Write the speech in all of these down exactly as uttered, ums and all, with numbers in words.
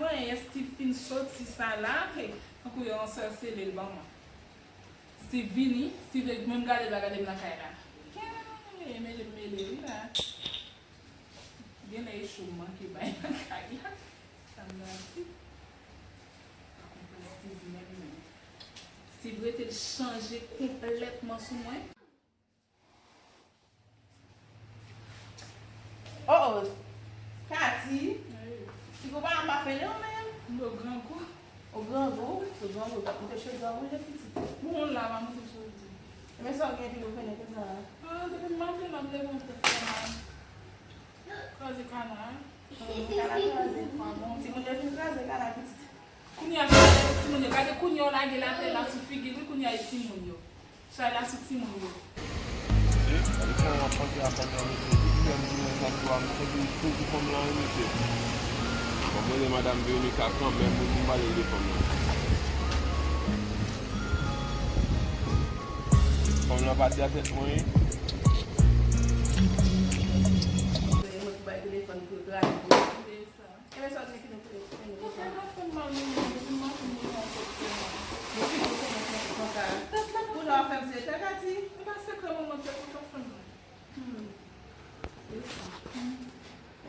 Steve fin soti sa la, hey, tankou yo ansèsele l ban mwen. Steve vini, Steve menm gade l pa gade m nan kay la. Hey, mele m mele wi la. Genlè e cho m manke bay nan kay la. Sa m nan di. Pa konprann Steve menm menm. Steve rete l chanje konplètman sou mwen. Oh oh. Kati. Wi. Ti koupa an pa fene w menm. M do grangou. Ou grangou, ou grangou, t ap moute chodi a woule pitit. Bon, la, m a moute chodi. Men sa w gen epi w fene konsa a? Ah, depi m maten, m ap leve yon tèt fè mal. Kraze kana. Hmm, kana kraze. Pa bon. Timoun yo fin kraze kana pitit. Kounye a, gade timoun yo, gade kounye a w lage l atè la sou figi l, wi, kounye a e timoun yo. Chay la sou timoun yo. Mesye, gade kòman w ap panse a fanm nan, mesye. Depi lè m tounen sòt dlo a, m santi m sezi fanm lan, wi, mesye. Fò m rele madanm Veronica kanmenm, wi, pou m pale de fanm lan. Fanm lan pati a tèt mwen, wi. Mwen ki bay telefòn pou yo kraze. Enben, sa w di ki nou fè, fè nou konsa. Tèt mwen ap fè m mal, mwen menm, depi maten, mwen nan tèt fè mal. Depi nou fè nou fè konsa. Tèt la pa fè m mal. Pou nou ap fè m se tèt, Kati? E pa sekrè manman, tèt mwen pa fè m mal. Hmm. E sa. Hmm.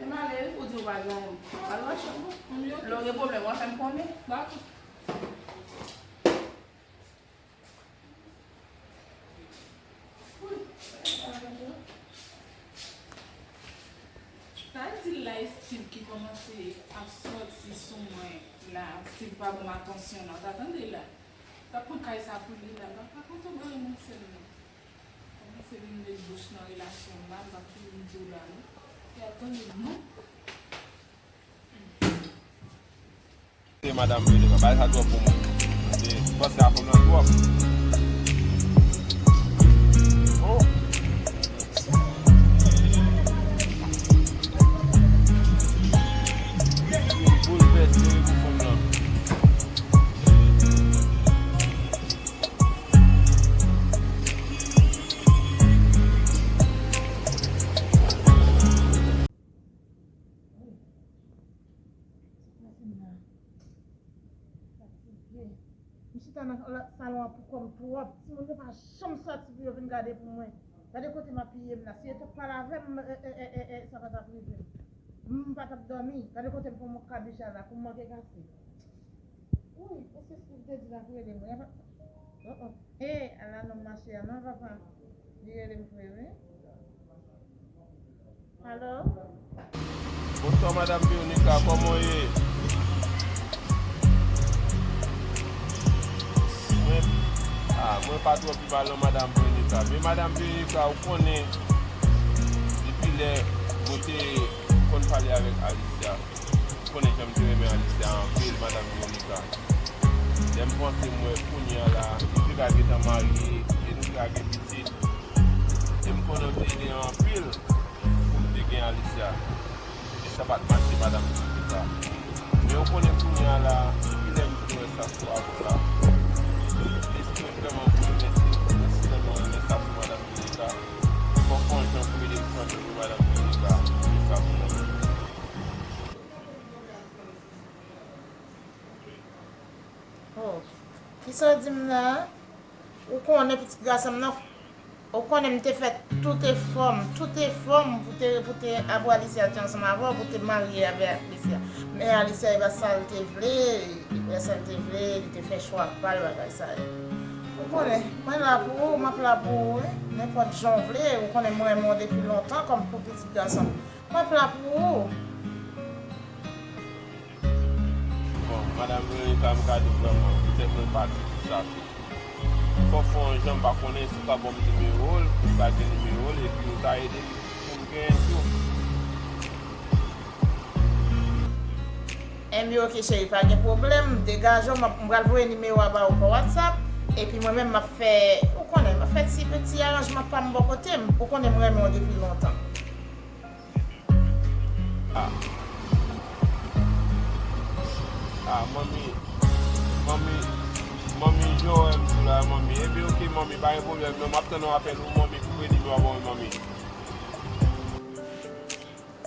E m ale, wi, pou di w pa gen anyen. Al nan chanm ou. Lè w gen pwoblèm, w a fè m konnen. Dakò. Sa di la e Steve ki kòmanse ap sòti sou mwen la, Steve pa ban m atansyon la, w ta tande la. L ap pran kay sa pou li la, l ap pa kontan bay mwen sèlman. Kòmanse vin met bouch nan relasyon m la, m p ap vin di w la non. E ap tande non. Se madanm Veronica, bagay sa twòp pou mwen. Se, m panse a fanm nan twòp. Oh! Li boulvèse wi pou fanm nan. Fatige. M chita nan salon an pou kò m twòp. Timoun yo pa janm sòti pou yo vin gade pou mwen. Gade kote m apiye m la. Si yo t ap pale avè m, e, e, e, e, e, sa pa t ap rive m. M pa t ap dòmi. Gade kote m pran mòd kabich la, kou m manke kase. Wi, èske Steve te di l ap rele mwen? Oh, oh. Hey, ala nonm mache a non, papa. Li rele m vre, wi. Alo? Bonswa, madanm Veronica, kòman w ye? Mwen, ah, mwen pa twò pi mal non, madanm Veronica. Men madanm Veronica, ou konnen, depi lè mwen te konn pale avèk Alicia, ou konnen jan m te renmen Alicia anpil, madanm Veronica. Lè m panse m wè kounye a la, li te ka gentan marye, e nou te ka gen pitit. E m konnen w te ede anpil pou m te gen Alicia. E sa pa t mache, madanm Veronica. Men w konnen kounye a la, depi lè m vin wè sa sou avou la, lespri m vrèman boulvèse. Mèsi tèlman renmen sa sou madanm Veronica. Fò w fè yon jan pou ede m chanje pou madanm Veronica. Mèsi sa pou mwen. Oh, kisa w di m la? Ou konnen pitit gason m nan, ou konnen m te fè tout efò m, tout efò m pou te, pou te, apre Alicia te ansanm avè w, pou te marye avè Alicia. Men Alicia, e pa sa l te vle, e pa sa l te vle, li te fè chwa pa l, bagay sa yo. Ou konnen, mwen la pou ou, m ap la pou ou, wi. Nenpòt jan w vle, ou konnen m renmen w depi lontan, kòm pou pitit gason m. M ap la pou ou. Bon, madanm Veronica, m ka di w klèman, poutèt mwen pati pou sa tou. Fò w fè yon jan, m pa konnen si w ka ban m nimewo l, pou m ka gen nimewo l, epi ou ka ede m pou m genyen l tou. Enben, oke, cheri, pa gen pwoblèm. Degaje w, m ap, m pral voye nimewo a ba ou pa WhatsApp. Epi mwen menm, m ap fè, ou konnen, m ap fè ti, ti aranjman pa m bò kote m. Ou konnen m renmen w depi lontan. Ah. Ah, manmi. Manmi. Manmi, jan w wè m tou la, manmi. Ebyen, oke, manmi, pa gen pwoblèm non. M ap tann yon apèl ou, manmi, pou mwen di nou abòne, manmi.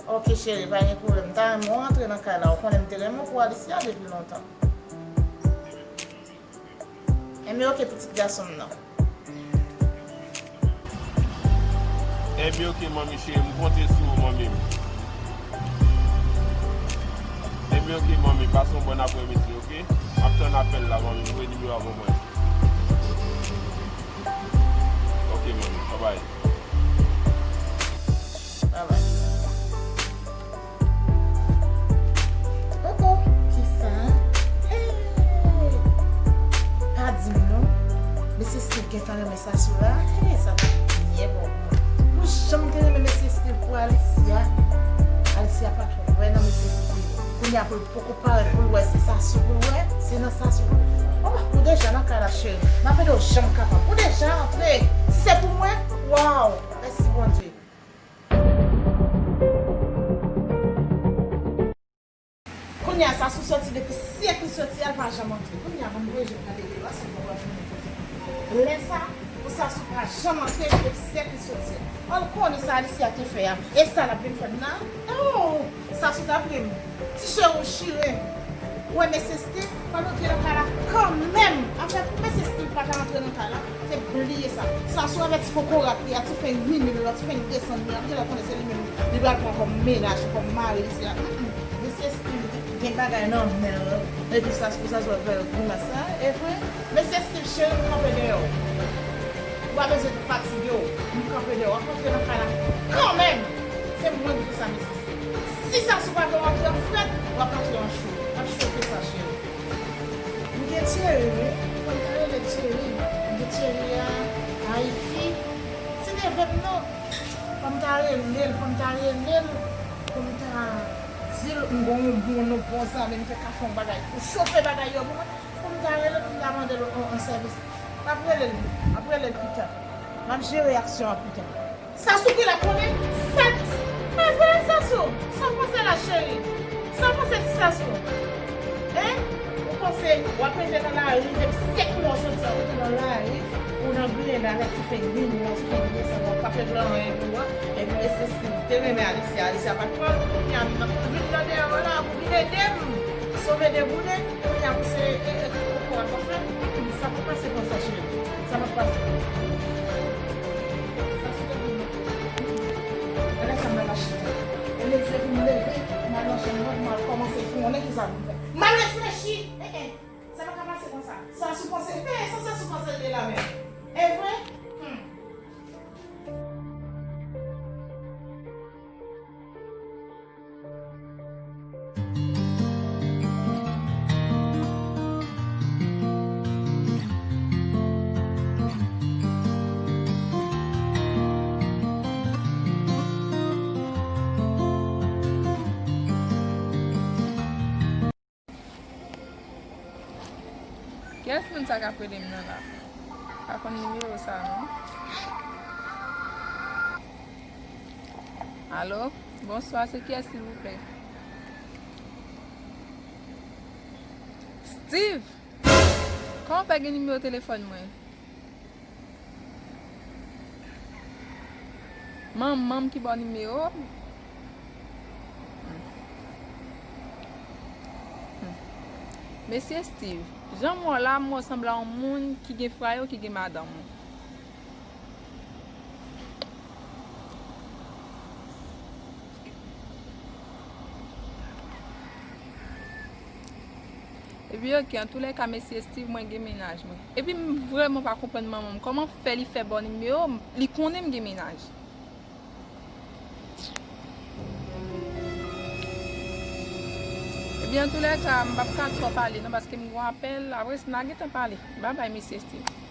Ok, cheri, pa gen pwoblèm. M ta renmen w antre nan kay la. Ou konnen m te renmen w pou Alicia depi lontan. Enben, ok, pitit gason m nan. Enben, ok, manmi cheri, m konte sou ou, manmi m. Enben, ok, manmi, pase yon bòn aprèmidi, ok? M ap tann apèl la, manmi. Voye nimewo a ban mwen. Ok, manmi. Babay. Babay. Oh, oh, kisa? Hey! Pa di m non. Mesye Steve gentan renmen Sasou la. Hey, sa t ap byen bon pou mwen. Pou jan m te renmen Mesye Steve pou Alicia. Alicia pa t wè nan Mesye Steve. Kounye a pou l poko parèt pou l wè se Sasou pou l wè, se nan Sasou. Oh, ou deja nan kay la, cheri. M ap ede w jan m kapab. Ou deja antre. Si se pou mwen, waw! Mèsi, Bondye. Kounye a, Sasou soti depi syèk li soti a, l pa janm antre. Kounye a, ban m voye je m gade deyò a, si l poko ap vini kote m. Lè sa, pou Sasou pa janm antre depi syèk li soti a. An, l konnen sa Alicia te fè a. E sa l ap vin fè m la? Oh! Sasou ta prim. Ti cheri w chire. Ou wè mesye Steve, fò l antre nan kay la kanmenm. Afè pou mesye Steve pa ta antre nan kay la, se bliye sa. Sasou avè ti kokorat li a, ti fenk vini li, ti fenk desann li a, m genlè konnen se li menm li pral pran kòm mennaj, kòm mari isi a. Mm, mm. Mesye Steve gen bagay nan men l. Epi Sasou, Sasou ap fè grimas sa. E vre, mesye Steve cheri, m kanpe dèyè w. Ou pa bezwen fatige w. M kanpe dèyè w. W ap antre nan kay la kanmenm. Se mwen ki di w sa, mesye Steve. Si Sasou pa vle w antre an frèt, w ap antre an cho. W ap chofe sa, cheri. M gen Thierry, wi. Fò m ta rele Thierry. M gen Thierry a, Ayiti. Ti neve m non. Fò m ta rele l, fò m ta rele l pou m ta di l m gon yon bon, yon bon zanmi, m te ka fè yon bagay pou chofe bagay yo pou mwen. Pou m ta rele l pou m ta mande l yon, yon sèvis. M ap rele l, m ap rele l pita. M ap jere aksyon an pita. Sasou ki la konnen sa t. Avè Sasou, sa w panse la, cheri? Sa w panse ti Sasou? Hein? Ou panse w ap rete nan lari depi syèk mwa w soti a, w rete nan lari, ou nan griyen avèk ti fèk vini, ti fèk desann, w ap kape blan anyen pou w, epi mesye Steve te renmen Alicia, Alicia pa t pran l, kounye a m nan pou vin nan dèyè w la, pou vin ede m sove deboule. Kounye a pou se, e, e, koko a kòfè. Mm, sa pa pase konsa, cheri. Sa pa pase. Sa sou tèt mwen. Gade sa m nan chita. E leve pou m leve, m al nan chanm mwen, m al kòmanse konnen kisa pou m fè. M al reflechi. Eh, eh. Sa pa ka pase konsa. Sasou panse, eh, sa Sasou panse l ye la menm. E vre? Hmm. Kiyès moun sa k ap rele m nan la? Pa konn nimewo sa non. Alo, bonswa, se kiyès silvouplè? Steve! Kòman w fè gen nimewo telefòn mwen? Manman m ki ba w nimewo m? Hmm. Hmm. Mesye Steve, jan m wè w la, m wè w sanble a yon moun ki gen fraye w, ki gen madanm ou. Epi ok, antoulèka, mesye Steve, mwen gen mennaj mwen. Epi m vrèman pa konprann manman m. Kòman fè li fè ba w nimewo m? Li konnen m gen mennaj. Epi antoulèka, m p ap ka twò pale non, paske m gon apèl. Apre, n a gentan pale. Babay, mesye Steve.